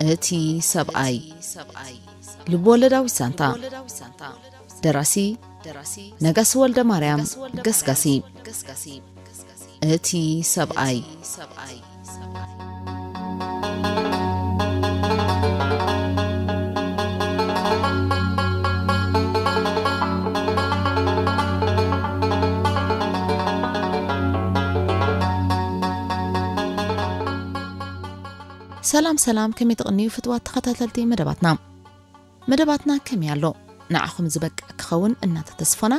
እቲ ሰብኣይ። ልብወለዳዊት ዛንታ። ደራሲ ነጋሲ ወልደ ማርያም ገስጋሲ። እቲ ሰብኣይ። ሰላም ሰላም፣ ከመይ ትቕንዩ ፍትዋት ተኸታተልቲ መደባትና? መደባትና ከመይ ኣሎ? ንዓኹም ዝበቅዕ ክኸውን እናተተስፎና፣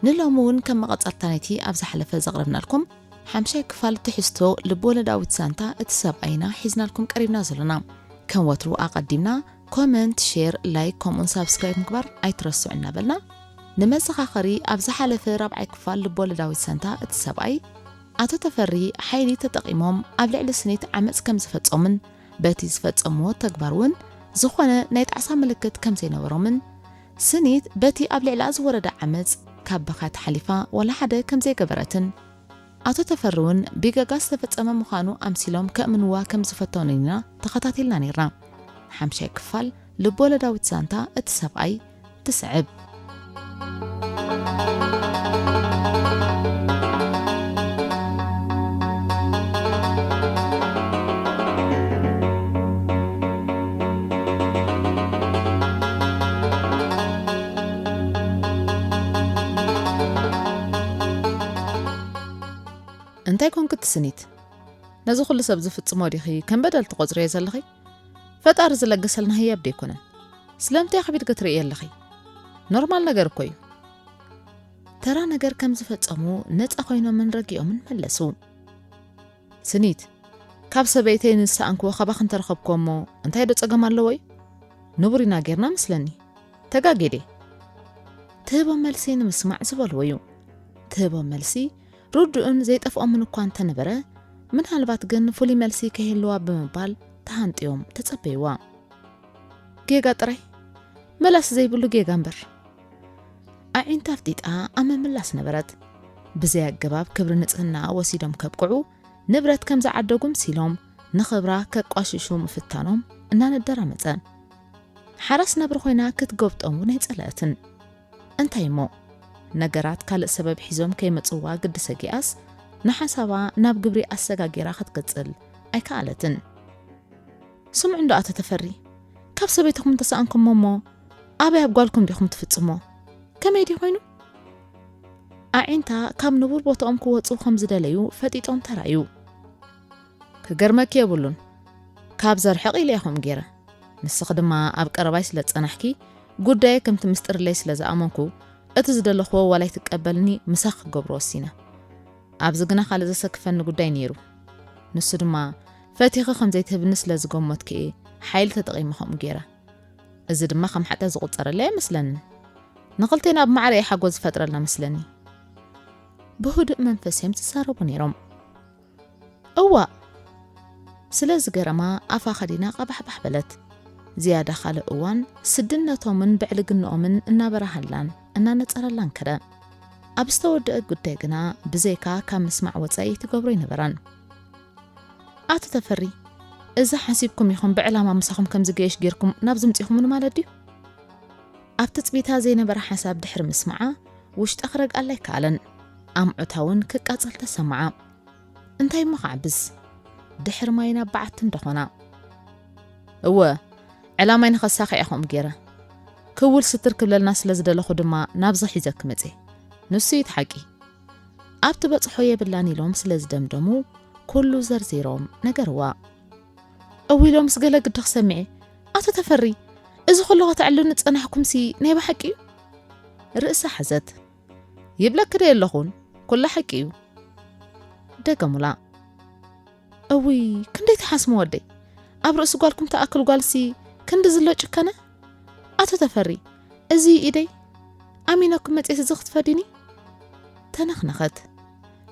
ንሎሚ እውን ከም መቐጸልታ ናይቲ ኣብ ዝሓለፈ ዘቕረብናልኩም ሓምሻይ ክፋል ትሕዝቶ ልብወለዳዊት ዛንታ እቲ ሰብኣይ ኢና ሒዝናልኩም ቀሪብና ዘሎና። ከም ወትሩ ኣቐዲምና ኮመንት፣ ሼር፣ ላይክ ከምኡን ሳብስክራይብ ምግባር ኣይትረስዑ እናበልና፣ ንመዘኻኸሪ ኣብ ዝሓለፈ ራብዓይ ክፋል ልብወለዳዊት ዛንታ እቲ ሰብኣይ ኣቶ ተፈሪ ሓይሊ ተጠቒሞም ኣብ ልዕሊ ስኒት ዓመጽ ከም ዝፈጸሙን በቲ ዝፈጸምዎ ተግባር እውን ዝኾነ ናይ ጣዕሳ ምልክት ከም ዘይነበሮምን ስኒት በቲ ኣብ ልዕሊኣ ዝወረደ ዓመጽ ካብ ብኽያት ሓሊፋ ዋላ ሓደ ከም ዘይገበረትን ኣቶ ተፈሪ እውን ብገጋ ዝተፈጸመ ምዃኑ ኣምሲሎም ከእምንዋ ከም ዝፈተኑን ኢና ተኸታቲልና ነይርና። ሓምሻይ ክፋል ልብወለዳዊት ዛንታ እቲ ሰብኣይ ትስዕብ። እንታይ ኮንኪ ትስኒት? ነዚ ኩሉ ሰብ ዝፍጽሞ ዲኺ ከም በደል ትቖጽርዮ ዘለኺ? ፈጣሪ ዝለገሰልና ህያብ ዶ ኣይኮነን? ስለምንታይ ኣኽቢድኪ ትርእዮ ኣለኺ? ኖርማል ነገር እኮ እዩ። ተራ ነገር ከም ዝፈጸሙ ነጻ ኮይኖምን ረጊኦምን መለሱ። ስኒት፣ ካብ ሰበይተይ ንዝሰኣንክዎ ካባኺ እንተረኸብክዎ እሞ እንታይ ዶ ጸገም ኣለዎ እዩ? ንቡር ኢና ጌርና መስለኒ። ተጋጌዴ። ትህቦ መልሲ ንምስማዕ ዝበልዎ እዩ። ትህቦ መልሲ ርዱእን ዘይጠፍኦምን እኳ እንተነበረ፣ ምናልባት ግን ፍሉይ መልሲ ከይህልዋ ብምባል ተሃንጥዮም ተጸበይዋ። ጌጋ ጥራይ፣ መላሲ ዘይብሉ ጌጋ እምበር። ኣዒንታ ኣፍጢጣ ኣብ ምምላስ ነበረት። ብዘይ ኣገባብ ክብሪ ንጽህና ወሲዶም ከብቅዑ፣ ንብረት ከም ዝዓደጉ ምሲሎም ንኽብራ ከቋሽሹ ምፍታኖም እናነደራ መጸ። ሓራስ ነብሪ ኮይና ክትጎብጦም እውን ኣይጸለአትን። እንታይ እሞ፣ ነገራት ካልእ ሰበብ ሒዞም ከይመጽዋ ግዲ ሰጊኣስ፣ ንሓሳባ ናብ ግብሪ ኣሰጋጊራ ክትቅጽል ኣይከኣለትን። ስምዑ እንዶ ኣቶ ተፈሪ፣ ካብ ሰበይትኹም እንተሰኣንኩሞ እሞ፣ ኣበይ ኣብ ጓልኩም ዲኹም ትፍጽሞ? ከመይ ድዩ ኮይኑ? ኣዒንታ ካብ ንቡር ቦታኦም ክወጹ ከም ዝደለዩ ፈጢጦም ተራእዩ። ክገርመኪ የብሉን። ካብ ዘርሕቕ ኢለ ኢኹም ገይረ። ንስኺ ድማ ኣብ ቀረባይ ስለ ዝጸናሕኪ፣ ጉዳየ ከምቲ ምስጢርለይ ስለ ዝኣመንኩ፣ እቲ ዝደለኽዎ ዋላ ኣይትቀበልኒ ምሳኺ ክገብሮ ወሲነ። ኣብዚ ግና ካልእ ዘሰክፈኒ ጉዳይ ነይሩ። ንሱ ድማ፣ ፈቲኺ ከም ዘይትህብኒ ስለ ዝገመትኩ እየ ሓይሊ ተጠቒመ ከምኡ ገይረ። እዚ ድማ ከም ሓጢኣት ዝቑጸረለይ ኣይመስለንን። ንኽልቴና ኣብ ማዕረ እዩ ሓጎስ ዝፈጥረልና መስለኒ። ብህዱእ መንፈስ እዮም ዝዛረቡ ነይሮም። እዋእ! ስለ ዝገረማ ኣፋ ከዲና ቀባሕባሕ በለት። ዝያዳ ካልእ እዋን ስድነቶምን ብዕልግንኦምን እናበራሃላን እናነጸረላን ከደ። ኣብ ዝተወደአ ጉዳይ ግና ብዘይካ ካብ ምስማዕ ወጻኢ ትገብሮ ኣይነበራን። ኣቶ ተፈሪ፣ እዚ ሓሲብኩም ኢኹም ብዕላማ ምሳኹም ከም ዝገየሽ ጌርኩም ናብዚ ምጺኹምኒ ማለት ድዩ? ኣብ ትጽቢታ ዘይነበረ ሓሳብ ድሕሪ ምስማዓ፣ ውሽጣ ክረግኣላ ኣይከኣለን። ኣምዑታ እውን ክቃጸል ተሰምዓ። እንታይ እሞ ክዓብስ? ድሕሪ ማይ ናብ በዓቲ እንዶ ኾና። እወ፣ ዕላማይ ንኸሳኺ እየ ከምኡ ገይረ። ክውል ስትር ክብለልና ስለ ዝደለኹ ድማ ናብዚ ሒዘኪ መጽየ። ንሱ እዩ እቲ ሓቂ። ኣብ ትበጽሖ የብላን ኢሎም ስለ ዝደምደሙ፣ ኩሉ ዘርዚሮም ነገርዋ። እውይ፣ ሎምስ ገለ ግዲ ክሰምዕ እየ። ኣቶ ተፈሪ፣ እዚ ኩሉ ከተዕልሉኒ ዝጸናሕኩምሲ ናይ ብሓቂ እዩ? ርእሳ ሓዘት። ይብለኪ ዶ የለኹን? ኩሉ ሓቂ እዩ። ደገሙላ። እውይ፣ ክንደይ ትሓስሙ ወደይ። ኣብ ርእሲ ጓልኩም ትኣክል ጓልሲ ክንዲ ዝሎ ጭከነ? ኣቶ ተፈሪ፣ እዚ እዩ ኢደይ። ኣሚነኩም መጽየስ እዚ ክትፈድዩኒ? ተነኽነኸት።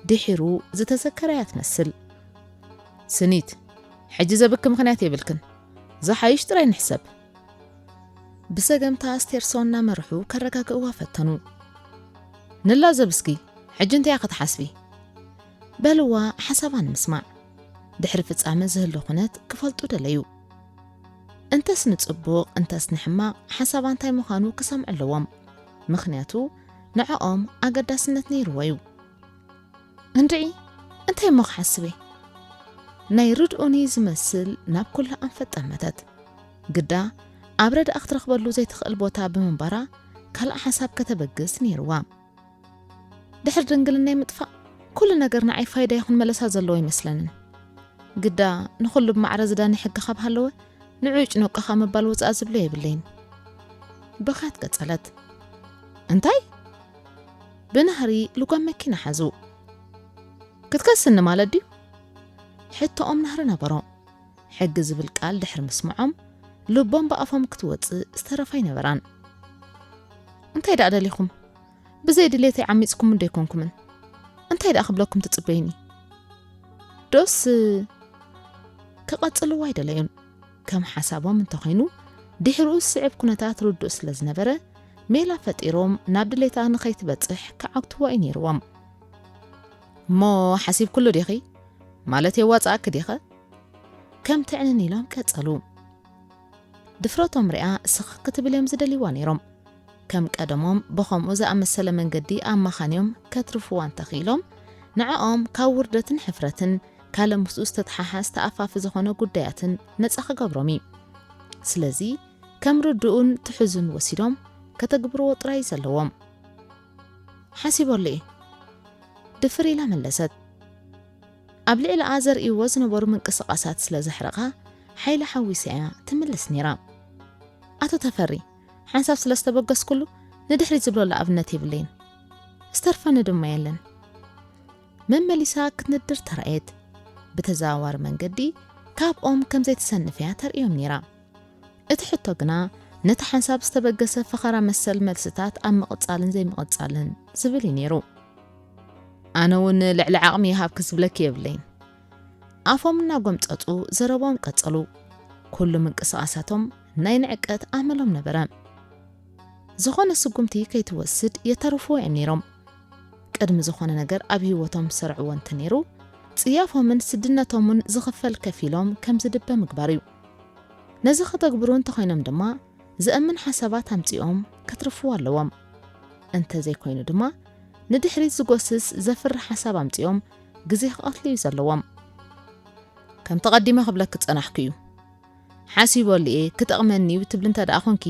ድሒሩ ዝተዘከረያ ትመስል። ስኒት፣ ሕጂ ዘብኪ ምኽንያት የብልክን። ዝሓይሽ ጥራይ ንሕሰብ። ብሰገምታ ስቴርሶ እናመርሑ ከረጋግእዋ ፈተኑ። ንላዘብ እስኪ፣ ሕጂ እንታይ ኢኺ ትሓስቢ? በልዋ ሓሳባ ንምስማዕ። ድሕሪ ፍጻመ ዝህሉ ኩነት ክፈልጡ ደለዩ። እንተስ ንጽቡቕ እንተስ ንሕማቕ ሓሳባ እንታይ ምዃኑ ክሰምዑ ኣለዎም። ምኽንያቱ ንዕኦም ኣገዳስነት ነይርዎ እዩ። እንድዒ፣ እንታይ እሞ ክሓስብ እየ? ናይ ርድኡኒ ዝመስል ናብ ኩላ ኣንፈት ጠመተት። ግዳ ኣብ ረድኣ ክትረኽበሉ ዘይትኽእል ቦታ ብምንባራ ካልእ ሓሳብ ከተበግስ ነይርዋ። ድሕሪ ድንግልናይ ምጥፋእ ኩሉ ነገር ንዓይ ፋይዳ ይኹን መለሳ ዘለዎ ኣይመስለንን። ግዳ ንኹሉ ብማዕረ ዝዳኒ ሕጊ ካብ ሃለወ ንዑ ይጭነቀኻ ምባል ወፃእ ዝብሎ የብለይን። ብኻት ቀጸለት። እንታይ? ብናህሪ ልጓም መኪና ሓዙ። ክትከስኒ ማለት ድዩ? ሕቶኦም ናህሪ ነበሮ። ሕጊ ዝብል ቃል ድሕሪ ምስምዖም ልቦም ብኣፎም ክትወፅእ ዝተረፋ ኣይነበራን። እንታይ ደኣ ደሊኹም? ብዘይ ድሌተይ ዓሚፅኩም እንዶ ኣይኮንኩምን። እንታይ ደኣ ክብለኩም ትፅበይኒ? ዶስ ክቐፅልዎ ኣይደለዩን። ከም ሓሳቦም እንተኾይኑ ድሕሪኡ ዝስዕብ ኩነታት ርዱእ ስለ ዝነበረ ሜላ ፈጢሮም ናብ ድሌታ ንኸይትበፅሕ ክዓግትዎ እዩ ነይርዎም። እሞ ሓሲብኩሉ ዲኺ? ማለት የዋፅኣኪ ዲኸ? ከም ትዕንን ኢሎም ቀጸሉ። ድፍረቶም ሪኣ ስኽ ክትብል እዮም ዝደልይዋ ነይሮም። ከም ቀደሞም ብኸምኡ ዝኣመሰለ መንገዲ ኣማኻንዮም ከትርፍዋ እንተኽኢሎም ንዕኦም ካብ ውርደትን ሕፍረትን ካለ ምስኡ ዝተተሓሓዝ ተኣፋፊ ዝኾነ ጉዳያትን ነጻ ክገብሮም እዩ። ስለዚ ከም ርድኡን ትሕዙን ወሲዶም ከተግብርዎ ጥራይ ዘለዎም። ሓሲበሉ እየ። ድፍር ኢላ መለሰት። ኣብ ልዕሊኣ ዘርእይዎ ዝነበሩ ምንቅስቓሳት ስለ ዘሕረቓ ሓይሊ ሓዊሳ እያ ትምልስ ነይራ። ኣቶ ተፈሪ፣ ሓንሳብ ስለ ዝተበገስኩሉ ንድሕሪት ዝብለሉ ኣብነት የብለይን። ዝተርፈኒ ድማ የለን። መመሊሳ ክትንድር ተራእየት። ብተዘዋዋሪ መንገዲ ካብኦም ከም ዘይትሰንፍ እያ ተርእዮም ነይራ። እቲ ሕቶ ግና ነቲ ሓንሳብ ዝተበገሰ ፈኸራ መሰል መልስታት ኣብ ምቕጻልን ዘይምቕጻልን ዝብል እዩ ነይሩ። ኣነ እውን ልዕሊ ዓቕሚ ይሃብኪ ዝብለኪ የብለይን። ኣፎም እናጎምጸጹ ዘረባኦም ቀጸሉ። ኩሉ ምንቅስቓሳቶም ናይ ንዕቀት ኣመሎም ነበረ። ዝኾነ ስጉምቲ ከይትወስድ የተርፍዎ እዮም ነይሮም። ቅድሚ ዝኾነ ነገር ኣብ ህይወቶም ዝሰርዕዎ እንተነይሩ፣ ጽያፎምን ስድነቶምን ዝኽፈል ከፊሎም ከም ዝድበ ምግባር እዩ። ነዚ ከተግብሩ እንተኾይኖም ድማ፣ ዘእምን ሓሳባት ኣምጺኦም ከትርፍዎ ኣለዎም። እንተዘይኮይኑ ድማ፣ ንድሕሪት ዝጎስስ ዘፍርሕ ሓሳብ ኣምጺኦም ግዜ ክቐትሉ እዩ ዘለዎም። ከምቲ ቀዲመ ክብለኪ ዝጸናሕኩ እዩ። ሓሲበሉ እየ፣ ክጠቕመኒ እዩ ትብሊ እንተ ደኣ ኾንኪ፣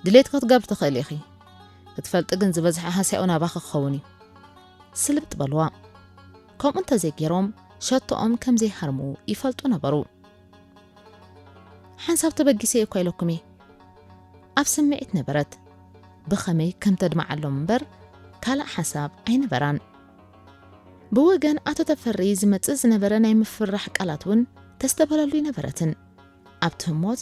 ድሌት ክትገብሪ ትኽእሊ ኢኺ። ክትፈልጢ ግን ዝበዝሐ ሃስያኡ ናባኺ ክኸውን እዩ። ስልብጥ በልዋ። ከምኡ እንተዘይገይሮም፣ ሸቶኦም ከም ዘይሃርሙ ይፈልጡ ነበሩ። ሓንሳብ ተበጊሰ እየ እኳ ኢለኩም እየ። ኣብ ስምዒት ነበረት። ብኸመይ ከም ተድምዓሎም እምበር፣ ካልእ ሓሳብ ኣይነበራን። ብወገን ኣቶ ተፈሪ ዝመጽእ ዝነበረ ናይ ምፍርራሕ ቃላት እውን ተስተብህለሉ ኣይነበረትን። ኣብቲ ህሞት፣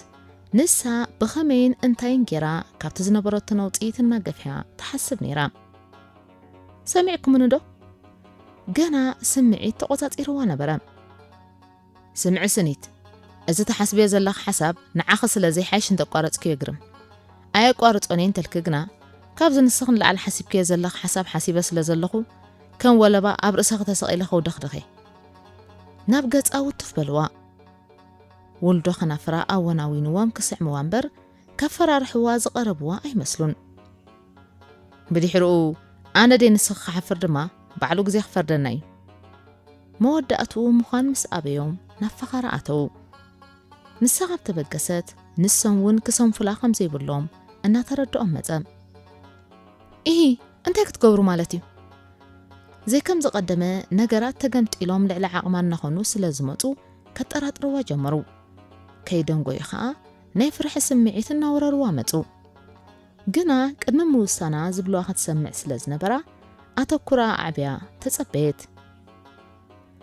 ንሳ ብኸመይን እንታይን ጌራ ካብቲ ዝነበረቶ ነውጺ ትናገፍ እያ ትሓስብ ነይራ። ሰሚዕኩምኒ ዶ? ገና ስምዒት ተቖጻጺርዋ ነበረ። ስምዒ ስኒት፣ እዚ ትሓስብዮ ዘለኺ ሓሳብ ንዓኺ ስለ ዘይሓይሽ እንተቋረጽክዮ ግርም። ኣየቋርጾን እየ እንተልኪ ግና፣ ካብዚ ንስኺ ንላዕሊ ሓሲብክዮ ዘለኺ ሓሳብ ሓሲበ ስለ ዘለኹ፣ ከም ወለባ ኣብ ርእሰኺ ተሰቒለ ከውደኽድኽ እየ። ናብ ገጻ ውቱፍ በልዋ። ውልዶ ከናፍራ ኣወናዊንዎም ክስዕምዋ እምበር፣ ከፈራርሕዋ ዝቐረብዋ ኣይመስሉን። ብድሕሪኡ፣ ኣነ ደይ ንስኺ ክሓፍር ድማ፣ ባዕሉ ግዜ ክፈርደና እዩ። መወዳእትኡ ምዃን ምስ ኣበዮም ናብ ፈኸራ ኣተዉ። ንሳ ካብ ተበገሰት፣ ንሶም እውን ክሰንፉላ ከም ዘይብሎም እናተረድኦም መጸ። ኢሂ፣ እንታይ ክትገብሩ ማለት እዩ? ዘይከም ዝቐደመ ነገራት ተገምጢሎም ልዕሊ ዓቕማ እናኾኑ ስለ ዝመጹ ከጠራጥርዋ ጀመሩ። ከይደንጎዩ ኸኣ ናይ ፍርሒ ስምዒት እናወረርዋ መጹ። ግና ቅድሚ ምውሳና ዝብልዋ ክትሰምዕ ስለ ዝነበራ ኣተኩራ ኣዕብያ ተጸበየት።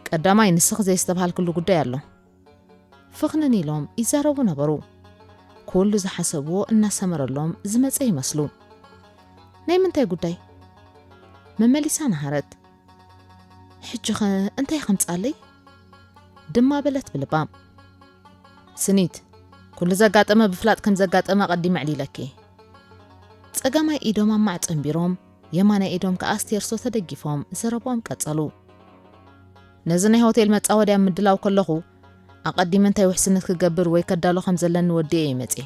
ቀዳማይ ንስኺ ዘየስተብሃልክሉ ጉዳይ ኣሎ። ፍኽንን ኢሎም ይዛረቡ ነበሩ። ኩሉ ዝሓሰብዎ እናሰመረሎም ዝመጸ ይመስሉ። ናይ ምንታይ ጉዳይ? መመሊሳ ነሃረት። ሕጂኸ እንታይ ከምጻለይ? ድማ በለት ብልባ። ስኒት፣ ኩሉ ዘጋጠመ ብፍላጥ ከም ዘጋጠመ ኣቐዲመ ኣዕሊለኪ። ጸጋማይ ኢዶም ኣብ ማዕጸ ኣንቢሮም፣ የማናይ ኢዶም ከኣ ስቴርሶ ተደጊፎም ዘረባኦም ቀጸሉ። ነዚ ናይ ሆቴል መጻወድያ ምድላው ከለኹ፣ ኣቐዲመ እንታይ ውሕስነት ክገብር ወይ ከዳሎ ከም ዘለኒ ወዲኤ እየ መጺኤ።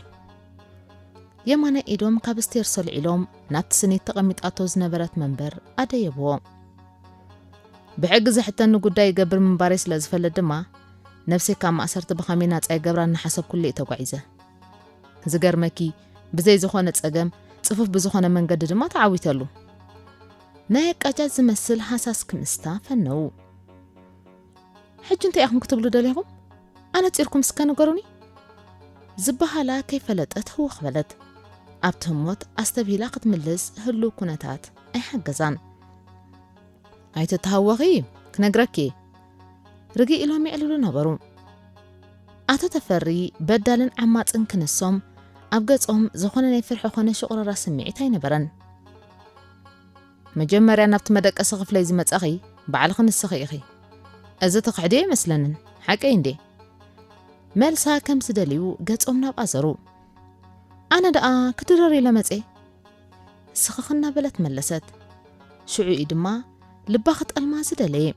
የማናይ ኢዶም ካብ ስቴር ሰልዒሎም ናብቲ ስኒት ተቐሚጣቶ ዝነበረት መንበር ኣደየብዎ። ብሕጊ ዝሕተኒ ጉዳይ ይገብር ምንባረይ ስለ ዝፈልጥ ድማ፣ ነብሰይ ካብ ማእሰርቲ ብኸመይ ናጻ ይገብራ እናሓሰብኩሉ እየ ተጓዒዘ። ዝገርመኪ፣ ብዘይ ዝኾነ ጸገም፣ ጽፉፍ ብዝኾነ መንገዲ ድማ ተዓዊተሉ። ናይ ኣቃጃጅ ዝመስል ሃሳስ ክምስታ ፈነዉ። ሕጂ እንታይ ኢኹም ክትብሉ ደሊኹም? ኣነጺርኩም እስከ ንገሩኒ። ዝበሃላ ከይፈለጠት ህወኽ በለት። ኣብቲ ህሞት ኣስተብሂላ ክትምልስ ህሉው ኩነታት ኣይሓገዛን። ኣይትተሃወኺ፣ ክነግረኪ። ርግእ ኢሎም የዕልሉ ነበሩ። ኣቶ ተፈሪ በዳልን ዓማጽን ክንሶም ኣብ ገጾም ዝኾነ ናይ ፍርሒ ኾነ ሽቑረራ ስምዒት ኣይነበረን። መጀመርያ ናብቲ መደቀሲ ክፍለይ ዝመጻኺ ባዕልኺ ንስኺ ኢኺ። እዚ ትኽሕድዮ ኣይመስለንን። ሓቀይ እንዴ? መልሳ ከም ዝደልዩ ገጾም ናብ ኣዘሩ። ኣነ ደኣ ክድረር ኢለ መጼ። ስኽኽ እናበለት መለሰት። ሽዑ እዩ ድማ ልባ ክጠልማ ዝደለየ።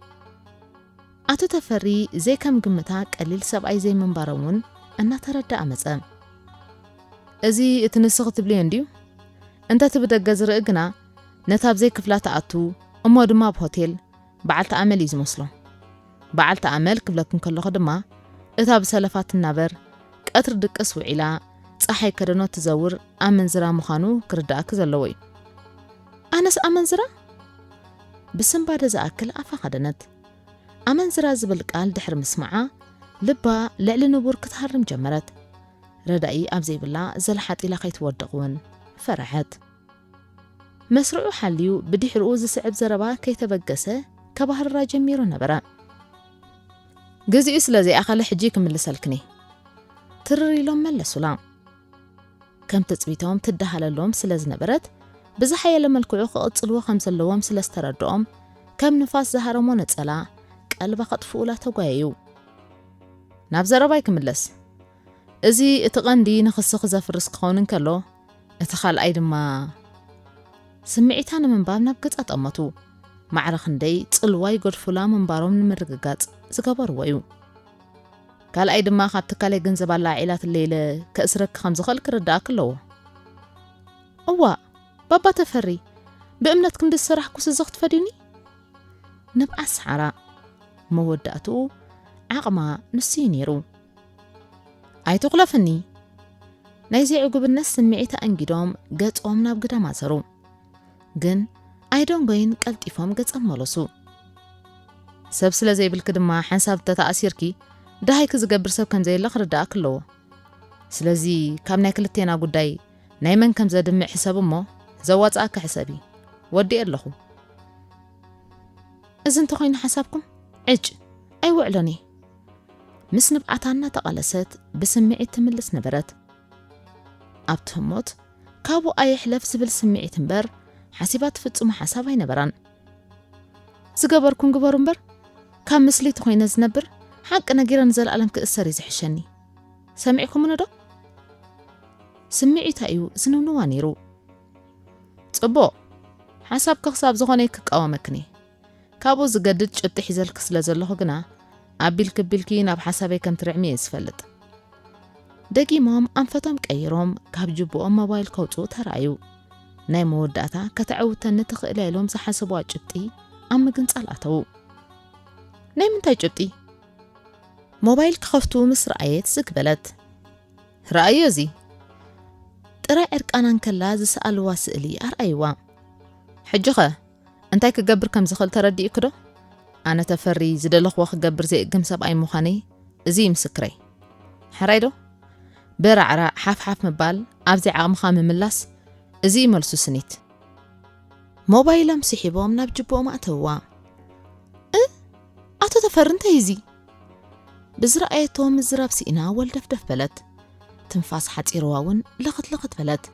ኣቶ ተፈሪ ዘይከም ግምታ ቀሊል ሰብኣይ ዘይምንባሮም እውን እናተረድኣ መጸ። እዚ እቲ ንስኺ ትብልዮ እንድዩ? እንተ እቲ ብደገ ዝርኢ ግና ነታ ኣብ ዘይክፍላ ትኣቱ፣ እሞ ድማ ኣብ ሆቴል በዓልቲ ኣመል እዩ ዝመስሎ። በዓልቲ ኣመል ክብለኪ እንከለኹ ድማ እታ ብሰለፋ ትናበር፣ ቀትሪ ድቅስ ውዒላ፣ ጸሓይ ከደኖ ትዘውር ኣመንዝራ ምዃኑ ክርድኣኪ ዘለዎ እዩ። ኣነስ ኣመንዝራ? ብስንባደ ዝኣክል ኣፋ ከደነት። ኣመንዝራ ዝብል ቃል ድሕሪ ምስማዓ ልባ ልዕሊ ንቡር ክትሃርም ጀመረት። ረዳኢ ኣብ ዘይብላ ዘልሓጢላ ከይትወድቕ እውን ፈረሐት። መስርዑ ሓልዩ ብድሕርኡ ዝስዕብ ዘረባ ከይተበገሰ ከባህርራ ጀሚሩ ነበረ። ግዚኡ ስለ ዘይኣኸለ ሕጂ ክምልሰልክኒ። ትርር ኢሎም መለሱላ። ከም ትጽቢቶም ትደሃለሎም ስለ ዝነበረት ብዝሓየለ መልክዑ ክቕጽልዎ ከም ዘለዎም ስለ ዝተረድኦም ከም ንፋስ ዝሃረሞ ነጸላ ቀልባ ከጥፍኡላ ተጓየዩ። ናብ ዘረባይ ክምለስ። እዚ እቲ ቀንዲ ንኽስኺ ዘፍርስ ክኸውን እንከሎ፣ እቲ ካልኣይ ድማ ስምዒታ ንምንባብ ናብ ገጻ ጠመቱ። ማዕረ ክንደይ ጽልዋ ይገድፉላ ምንባሮም ንምርግጋጽ ዝገበርዎ እዩ። ካልኣይ ድማ ካብ ትካለይ ገንዘብ ኣላዒላትለይ ኢለ ከእስረኪ ከም ዝኽእል ክርድኣኪ ኣለዎ። እዋእ፣ ባባ ተፈሪ፣ ብእምነት ክንዲ ዝሰራሕኩስ እዚ ክትፈድዩኒ? ንብዓት ሰዓራ። መወዳእትኡ ዓቕማ ንሱ እዩ ነይሩ። ኣይትኹለፍኒ። ናይ ዘይዕጉብነት ስምዒት ኣንጊዶም ገጾም ናብ ግዳም ኣዘሩ። ግን ኣይደንጎይን ቀልጢፎም ገጸም መለሱ። ሰብ ስለ ዘይብልኪ ድማ ሓንሳብ እንተተኣሲርኪ ደሃይኪ ዝገብር ሰብ ከም ዘየለ ክርድኣኪ ኣለዎ። ስለዚ ካብ ናይ ክልቴና ጉዳይ ናይ መን ከም ዘድምዕ ሕሰብ እሞ ዘዋጽኣኪ ሕሰቢ። ወዲኤ ኣለኹ። እዚ እንተኾይኑ ሓሳብኩም ዕጭ ኣይውዕሎን እየ። ምስ ንብዓታ እናተቓለሰት ብስምዒት ትምልስ ነበረት። ኣብቲ ህሞት ካብኡ ኣይሕለፍ ዝብል ስምዒት እምበር ሓሲባ ትፍጽሞ ሓሳብ ኣይነበራን። ዝገበርኩም ግበሩ እምበር ካብ ምስሊቲ ኮይነ ዝነብር ሓቂ ነጊረ ንዘለኣለም ክእሰር እዩ ዝሕሸኒ። ሰሚዕኩምኒ ዶ? ስምዒታ እዩ ዝንውንዋ ነይሩ። ጽቡቕ፣ ሓሳብኪ ክሳብ ዝኾነ ክቃወመክኒ። ካብኡ ዝገድድ ጭብጢ ሒዘልኪ ስለ ዘለኹ ግና ኣቢልኪ ኣቢልኪ ናብ ሓሳበይ ከም ትርዕሚ እየ ዝፈልጥ። ደጊሞም ኣንፈቶም ቀይሮም ካብ ጅብኦም ሞባይል ከውፅኡ ተራእዩ። ናይ መወዳእታ ከተዕውተኒ ትኽእል እያ ኢሎም ዝሓሰብዋ ጭብጢ ኣብ ምግንፃል ኣተዉ። ናይ ምንታይ ጭብጢ? ሞባይል ክኸፍቱ ምስ ረኣየት ዝግ በለት። ረኣዮ እዚ። ጥራይ ዕርቃና እንከላ ዝሰኣልዋ ስእሊ ኣርኣይዋ። ሕጂ ኸ እንታይ ክገብር ከም ዝኽእል ተረዲእኪ ዶ? ኣነ ተፈሪ ዝደለኽዎ ክገብር ዘይእግም ሰብኣይ ምዃነይ እዚ እዩ ምስክረይ። ሕራይ ዶ? በራዕራዕ ሓፍሓፍ ምባል፣ ኣብዘይ ዓቕምኻ ምምላስ፣ እዚ እዩ መልሱ ስኒት። ሞባይሎም ስሒቦም ናብ ጅብኦም ኣእተውዋ። እ? ኣቶ ተፈሪ እንታይ እዚ? ብዝረኣየቶ ምዝራብ ስኢና ወልደፍደፍ በለት። ትንፋስ ሓጺርዋ እውን ለኽት ለኽት በለት።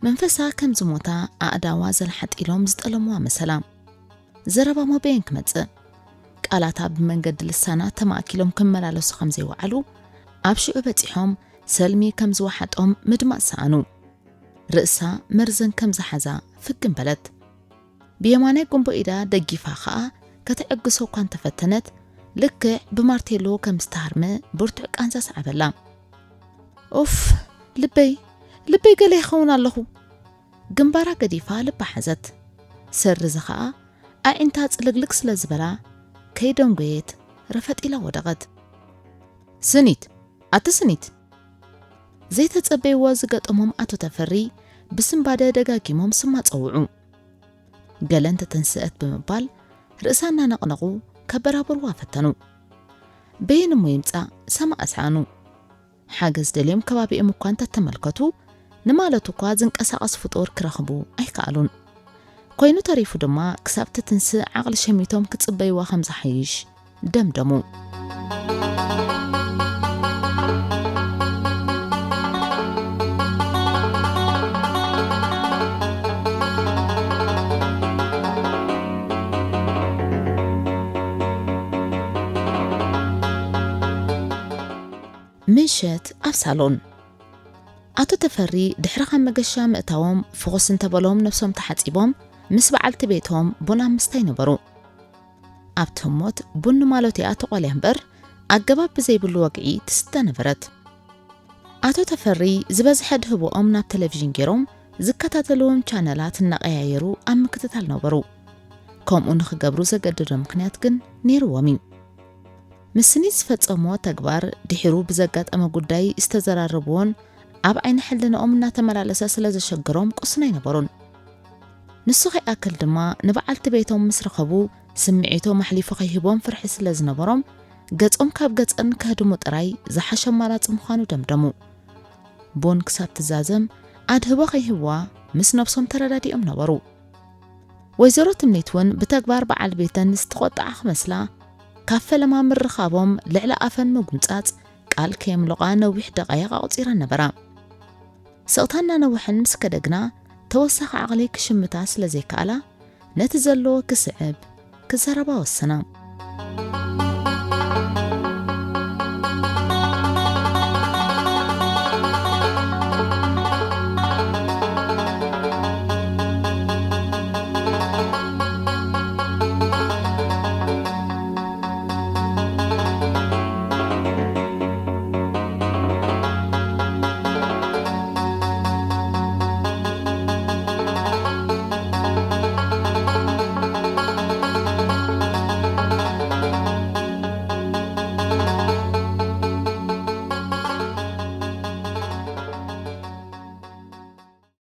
መንፈሳ ከም ዝሞታ ኣእዳዋ ዘልሓጢሎም ዝጠለምዋ መሰላ። ዘረባ መበየን ክመጽእ? ቃላታ ብመንገዲ ልሳና ተማእኪሎም ክመላለሱ ከም ዘይወዓሉ ኣብ ሽዑ በጺሖም ሰልሚ ከም ዝወሓጦም ምድማጽ ሰኣኑ። ርእሳ መርዘን ከም ዝሓዛ ፍግም በለት። ብየማናይ ጉንቦ ኢዳ ደጊፋ ኸኣ ከተዕግሶ እኳ እንተፈተነት፣ ልክዕ ብማርቴሎ ከም ዝተሃርመ ብርቱዕ ቃንዛ ሰዓበላ። ኡፍ፣ ልበይ፣ ልበይ፣ ገለ ይኸውን ኣለኹ። ግንባራ ገዲፋ ልባ ሓዘት። ሰሪ እዚ ኸኣ ኣዒንታ ጽልግልግ ስለ ዝበላ ከይደንጎየት ረፈጥ ኢላ ወደቐት። ስኒት፣ ኣቲ ስኒት! ዘይተጸበይዎ ዝገጠሞም ኣቶ ተፈሪ ብስንባደ ደጋጊሞም ስማ ጸውዑ። ገለ እንተተንስአት ብምባል ርእሳ እናነቕነቑ ከበራብርዋ ፈተኑ። በየን እሞ ይምጻእ ሰማእ ሰኣኑ። ሓገዝ ደልዮም ከባቢኦም እኳ እንተተመልከቱ፣ ንማለት እኳ ዝንቀሳቐስ ፍጡር ክረኽቡ ኣይከኣሉን። ኮይኑ ተሪፉ ድማ ክሳብ ትትንስእ ዓቕሊ ሸሚቶም ክጽበይዋ ከም ዝሓይሽ ደምደሙ። ምሸት ኣብ ሳሎን። ኣቶ ተፈሪ ድሕሪ ካብ መገሻ ምእታዎም ፍኹስ እንተበሎም ነብሶም ተሓጺቦም ምስ በዓልቲ ቤቶም ቡን ኣብ ምስታይ ነበሩ። ኣብቲ ህሞት ቡን ንማሎቲኣ ተቖልያ እምበር ኣገባብ ብዘይብሉ ወግዒ ትስተ ነበረት። ኣቶ ተፈሪ ዝበዝሐ ድህቦኦም ናብ ቴሌቪዥን ገይሮም ዝከታተልዎም ቻነላት እናቐያየሩ ኣብ ምክትታል ነበሩ። ከምኡ ንኽገብሩ ዘገደዶ ምኽንያት ግን ነይርዎም እዩ። ምስ ስኒት ዝፈጸምዎ ተግባር ድሒሩ ብዘጋጠመ ጉዳይ ዝተዘራረብዎን ኣብ ዓይኒ ሕልናኦም እናተመላለሰ ስለ ዘሸገሮም ቅሱን ኣይነበሩን። ንሱ ከይኣክል ድማ ንበዓልቲ ቤቶም ምስ ረኸቡ ስምዒቶም ኣሕሊፉ ከይህቦም ፍርሒ ስለ ዝነበሮም ገጾም ካብ ገጸን ከህድሙ ጥራይ ዝሓሸ ኣማራጺ ምዃኑ ደምደሙ። ቡን ክሳብ ትዛዘም ኣድህቦ ከይህብዋ ምስ ነብሶም ተረዳዲኦም ነበሩ። ወይዘሮ ትምኒት እውን ብተግባር በዓል ቤተን ዝተቖጥዓ ክመስላ ካብ ፈለማ ምርኻቦም ልዕሊ ኣፈን ምጉምጻጽ ቃል ከየምለቓ ነዊሕ ደቓይቕ ኣቑጺረን ነበራ። ስቕታ እናነውሐን ምስ ከደ ግና ተወሳኺ ዓቕሊ ክሽምታ ስለ ዘይከኣላ ነቲ ዘለዎ ክስዕብ ክዛረባ ወሰና።